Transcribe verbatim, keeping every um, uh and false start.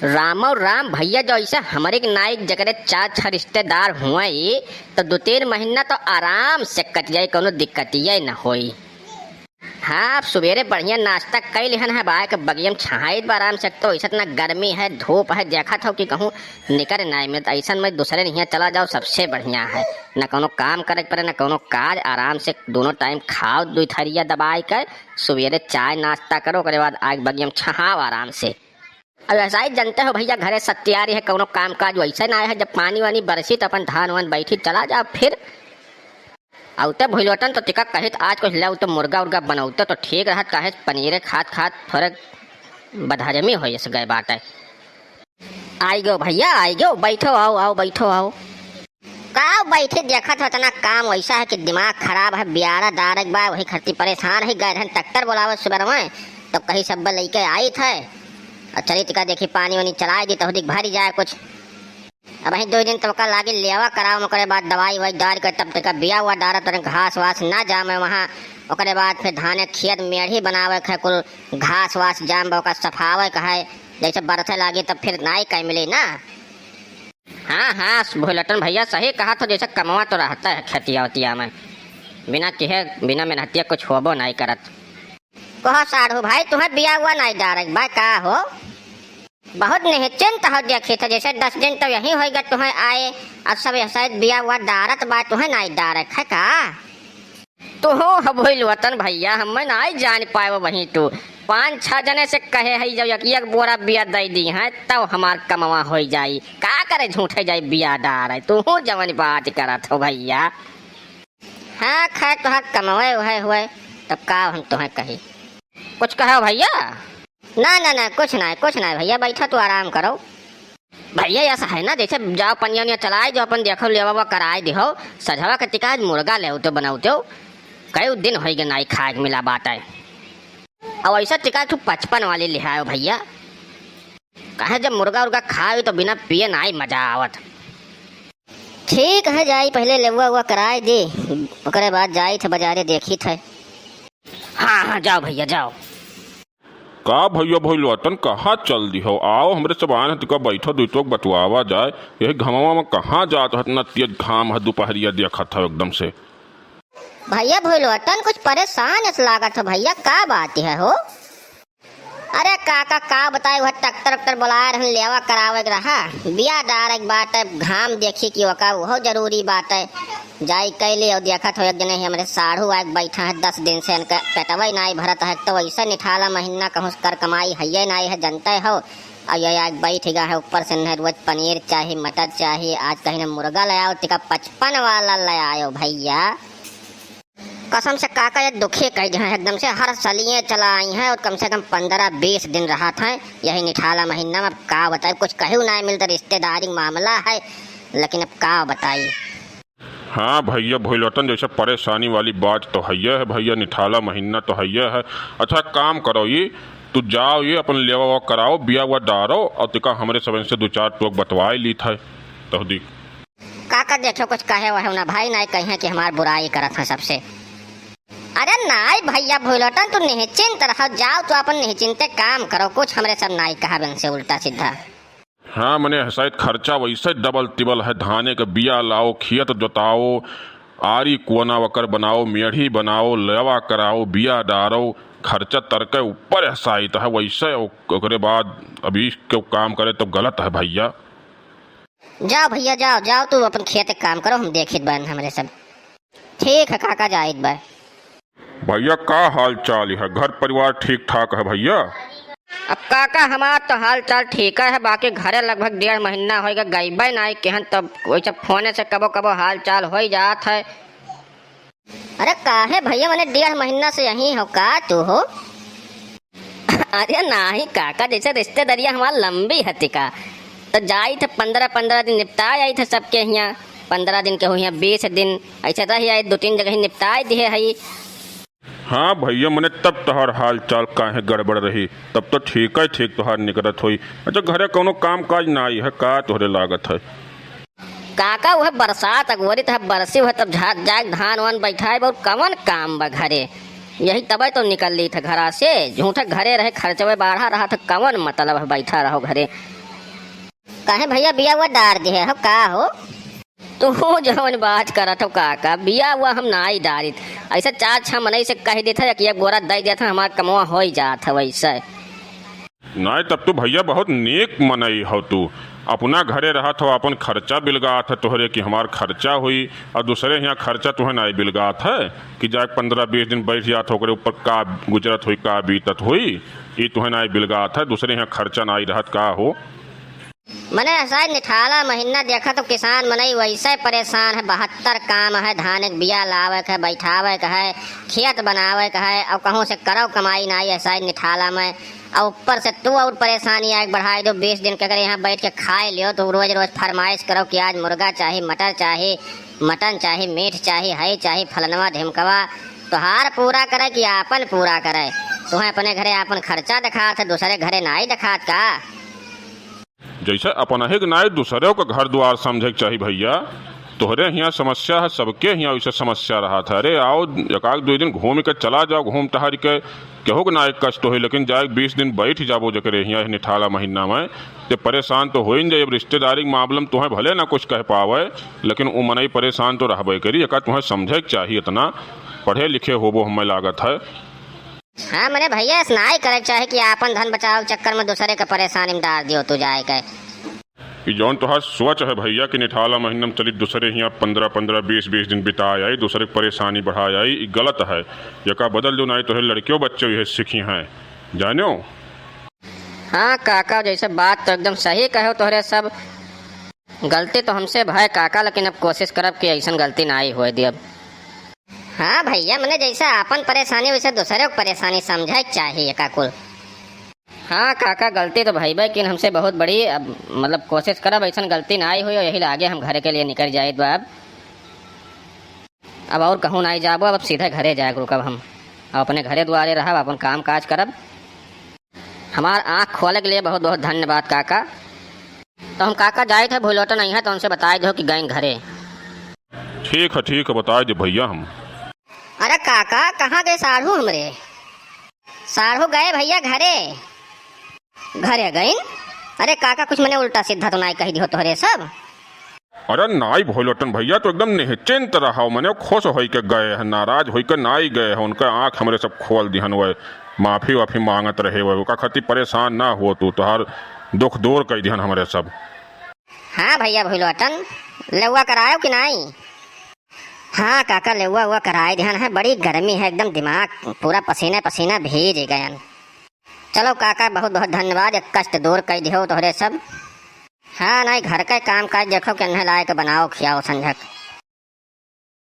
रामो राम भइया, जइसे हमरे के नाई जकरे चार छह रिश्तेदार हुए, तो दो तीन महीना तो आराम से कट जाई, कउनो दिक्कतिये न होई। हाँ, अब सुबेरे बढ़िया नाश्ता कइ लिहन है, बाय के बगियम छहाइत बा आराम से। तो अइसे इतना गर्मी है, धूप है, देखत हो कि कहूँ निकर नाई मिलत, अइसन में दूसरे हियाँ चला जाओ, सबसे बढ़िया है। न कउनो काम करे के पड़े, न कउनो काज, आराम से दोनों टाइम खाओ, दुइ थरिया दबाइ के, सुबेरे चाय नाश्ता करो, ओकरे बाद आइ बगियम छहाओ आराम से। अब ऐसा ही जनते हो भइया, घरे सत्यारी है, कउनो काम काज वइसे नाहीं है। जब पानी वानी बरसी तो अपन धान वान बैठी चला जाओ फिर। अउते भुइलोटन तो तिका कहित आज कुछ लेउते मुर्गा उर्गा बनउते तो ठीक रहत, काहे पनीरे खात खात थोरे बदहजमी होइ जइसे गए बाटे। आइ गयो भइया, आइ गयो, बैठो, आओ, आओ, बैठो, आओ। का बैठी देखत हो, इतना काम वइसा है कि दिमाग खराब है, बियाड़ा डारक बा, वही खरती परेसान है। गए रहन ट्रैक्टर बोलावे सुबह में, तब कही सब लइके आइत है। और चली तिका देखी पानी वानी चलाइ दी, तहु दिक भरी जाए कुछ। अबहीं दुइ दिन तब का लागी लेवा करावे, ओकरे बाद दवाई ववाई डारि के तब तिका बिया हुआ डारत, और घास वास ना जामे वहाँ। ओकरे बाद फिर धाने खेत मेढ़ी बनावे के है, कुल घास वास जाम बा, ओका सफावे के है। जइसे बरसे लागी तब फिर नाई कहीं मिली ना। हाँ, हाँ, भुइलोटन भइया सही कहत हो, जइसे कमवा तो रहत है खेतिया ओतिया में, बिना किहे, बिना मेहनतिया कुछ होबो नाहीं करत। कहो साढ़ू भाई, तुहें बिया हुआ नाहीं डारक बा का हो? बहुत निश्चिंत हो देखित है, जइसे दस दिन तो यहीं होइ गए तुहें आए, अब सब ऐसा बिया हुआ डारत बा, तुहें नाहीं डारक है का? तुहूँ ह भुइलोटन भइया, हम्मे नाहीं जान पाए वहीं तू। पाँच छह जने से कहे है, जब एक, एक बोरा बिया दइ दिहे, तब हमार कमवा होइ जाई। का करे झूठे जाई बिया डारे, तुहूँ जवन बात करत हो भइया। हाँ, खैर तोहार कमवे उहे हुए, तब का हम तुहें कही। कुछ कहो भइया? ना, ना, ना, कुछ नाहीं, कुछ नाहीं भइया, बैठो तू आराम करो। भइया, ऐसा है ना, जइसे जाओ पनिया उनिया चलाइ, जो अपन देखो लेवा वेवा कराइ दिहो, सझवा के तिका आज मुर्गा लेउते बनउते हो, कई दिन होइ गए नाहीं खाए के मिला बाटे। अब अइसा तिका एक ठो पचपन वाली लिहायो भइया, काहे जब मुर्गा उर्गा खाओ तो बिना पिए नाहीं मजा आवत। ठीक है, जाई पहिले लेवा वेवा कराइ दी, ओकरे बाद जाइत है बजारे देखित है। हाँ, हाँ, जाओ भइया, जाओ। का भइया भुइलोटन, कहाँ चल दिहो? आओ, हमरे सब आए हैं, तिका बैठो, दुइ टोक बतुआवा जाए। यही घमवा में कहाँ जात हो, इतना तेज घाम है, दुपहरिया देखत हो एकदम से। भइया भुइलोटन, कुछ परेसान अस लागत हो भइया, का बात है हो? अरे काका, का बताई, वह ट्रैक्टर वैक्टर बोलाए रहन, लेवा करावे के रहा, बिया डारे के बाटे, घाम देखी कि ओका उहो जरूरी बाटे। जाई कइली और देखत हो, एक जने ही हमरे साढ़ू आके बैठा है, दस दिन से इनका पेटवा ही नाहीं भरत है। तो वइसे निठाला महीना कहूँ कर कमाई हइये नाहीं है, जनते हो। और ये आके बैठ गया है, ऊपर से इन्हें रोज पनीर चाही, मटर चाही, आज कहीं ने मुर्गा ले आओ, तिका पचपन वाला ले आयो भइया। कसम से काका, ये दुखी कइ दिहे हैं एकदम से। हर सलिए चला आई हैं और कम से कम पन्द्रह बीस दिन रहत हैं यही निठाला महीना में। अब का बताई, कुछ कहू नाहीं मिलत, रिश्तेदारी मामला है, लेकिन अब का बताई। हाँ भइया भुइलोटन, जइसे परेसानी वाली बात तो हइये है भइया, निठाला महीना तो हइये है। अच्छा काम करो, ये तू जाओ, ये अपन लेवा वेवा कराओ, बिया हुआ डारो और तिका हमरे सबन से दो चार टोक बतवाए लीत है। तहु दिक। काका देखो, कुछ कहे वहे ना भाई, नाहीं कहिए कि हमार बुराई करत हैं सबसे। अरे नाहीं भइया भुइलोटन, तू निश्चिंत रहो, जाओ तू अपन निश्चिंते काम करो, कुछ हमरे सब नाहीं कहा इनसे उल्टा सीधा। हाँ, मने शायद खर्चा वइसे डबल तिबल है, धाने के बिया लाओ, खेत जोताओ, आरी कोना वकर बनाओ, मेढ़ी बनाओ, लेवा कराओ, बिया डारो, खर्चा तरके ऊपर है शायद है वइसे। ओ-, ओकरे बाद अभी क्यों काम करे तो गलत है भइया। जाओ भइया, जाओ, जाओ, तू अपन खेत के काम करो, हम देखित बान हमरे सब। ठीक है काका, जाइत बा। भइया, का हाल चाल है? घर परिवार ठीक ठाक है भइया? अब काका, हमार तो हाल चाल ठीक है, बाकी घरे लगभग डेढ़ महीना होइ गए, गइबे नाहीं केहन, तब वइसे फोने से कबो कबो हाल चाल होइ जात है। अरे काहे भइया, मने डेढ़ महीना से यहीं हो का तू हो? अरे नाहीं काका, जइसे रिश्तेदरिया हमार लंबी है तिका, तो जाइत है पन्द्रह पन्द्रह दिन निपटाए आइत है सबके हियाँ, पन्द्रह दिन केहू हियाँ बीस दिन, अइसे रह आइत, दो तीन जगह ही निपटाए दिहे हई। हाँ भइया, मने तब तोहार हाल चाल काहे गड़बड़ रही, तब तो ठीक है, ठीक तोहार निकरत होई। अच्छा, घरे कउनो काम काज नाहीं है का तोहरे लागत है? काका, उहे बरसात अगोरी त बरसी, उहे तब झा-, जाके धान वान बैठाए, और कवन काम बा घरे? यही तबे तो निकल ली था घरा से, झूठे घरे रहे, खर्चवे बाढ़ा रहा था, कवन मतलब है बैठा रहो घरे? काहे भइया, बिया उआ डार दिहे हो का हो? तू जवन बात करत हो काका, बिया उआ हम नाई डारित। अइसे चार छह मनई से कहि देत है, एक एक बोरा दइ देत है, हमार कमवा होइ जात है वइसे। नाई, तब तू भइया बहुत नीक मनई हो तू। अपना घरे रहत हो, आपन खर्चा बिलगात है तोहरे कि हमार खर्चा होई, अउर दुसरे हियाँ खर्चा तुहे नाई बिलगात है कि जाके पन्द्रह बीस दिन बइठ जात हो, ओकरे ऊपर का गुजरत होई, का बीतत होई, ई तुहे नाई बिलगात है, दुसरे हियाँ खर्चा नाई रहत का हो। मने अइसा निठाला महीना देखत हो किसान मनई वइसे परेसान है, बहत्तर काम है, धान क बिया लावे क है, बइठावे क है, खेत बनावे क है, अउर कहूँ से करउ कमाई नाई अइसा निठाला मँ। अउर ऊपर से तू अउर परेसानी आइके बढ़ाइ देउ, बीस दिन केकरे हियाँ बइठ के खाइ लेउ, तू रोज रोज फरमाइस करउ कि आज मुर्गा चाही, मटर चाही, मटन चाही, मीट चाही, हई चाही, फलनवा ढिमकवा, तोहार पूरा करइ कि आपन पूरा करइ? तुहें अपने घरे आपन खर्चा देखात है, दुसरे घरे नाई देखात का? जइसे अपनहीं क नाई दुसरे क घर दुआर समझइ क चाही भइया। तोहरे हियाँ समस्या है, सबके हियाँ वइसे समस्या रहत है। अरे आओ, एकाध दुइ दिन घूमि के चला जाओ, घूम टहरि के, केहू क नाई कष्ट होई, लेकिन जाइके बीस दिन बइठ जाबो जेकरे हियाँ एह निठाला महीना मँ, ते परेसान तो होइन जाई। अब रिस्तेदारी क मामला मँ तुहें भले न कुछ कहि पावइ, लेकिन उ मनई परेसान तो रहबइ करी। एका तुहें समझइ क चाही, एतना पढ़े लिखे होबो हम्मे लागत है। हाँ, मने भइया, अइस नाई करइ क चाही कि आपन धन बचावे क चक्कर मँ दुसरे क परेसानी मँ डार दियो तू जाइके। ई जउन तोहार सोच है भइया कि निठाला महीना मँ चली दुसरे हियाँ पन्द्रह पन्द्रह, बीस बीस दिन बिताइ आई, दुसरे क परेसानी बढ़ाइ आई, ई गलत है। एका बदल जो, नाई तोहरे लड़कियो बच्चे इहे सीखिहैं, जानेउ। हाँ काका, जइसे बात तो एकदम सही कहेउ तोहरे सब। गलती तो हमसे भय काका, लेकिन अब कोसिस करब कि अइसन गलती नाई होइ दियब। हाँ भइया, मने जइसे आपन परेसानी वइसे दुसरे क परेसानी समझइ क चाही एका कुल। हाँ काका, गलती तो भइबइ किन हमसे बहुत बड़ी, अब मतलब कोसिस करब अइसन गलती नाई होई, यही लागे हम घरे के लिए निकरि जाइत बा अब। अब अउर कहूँ नाई जाबो, अब सीधे घरे जाइके रुकब हम। अब अपने घरे दुआरे रहब, आपन काम काज करब। हमार आँख खोले के लिए बहुत बहुत धन्यवाद काका। तो हम काका जाइत है, भुइलोटन अइहैं तो उनसे बताइ देउ कि गइन घरे। ठीक है, ठीक है, बताइ देब भइया हम। अरे काका, कहाँ गए साढ़ू हमरे? साढ़ू गए भइया घरे। घरे गइन? अरे काका, कुछ मने उल्टा सीधा तो नाई कहि दिहो तोहरे सब? अरे नाई भुइलोटन भइया, तो एकदम निश्चिंत रहो, मने खुश होइके गए हैं, नाराज होइके नाई गए हैं, उनके आँख हमरे सब खोल दिहन, वह माफी वाफी माँगत रहे, वह ओका खातिर परेसान ना हो तू, तोहार दुख दूर कइ दिहन हमरे सब। हाँ भइया भुइलोटन, लेउआ करायो कि नाई? हाँ काका, लेउआ उआ कराइ दिहन है, बड़ी गर्मी है, एकदम दिमाग पूरा पसीना पसीना भीज गयन। चलो काका, बहुत बहुत धन्यवाद, एक कष्ट दूर कइ दिहो तोहरे सब। हाँ नाई, घर के काम काज देखो, केन्हे लायक बनाओ खियाओ संझक।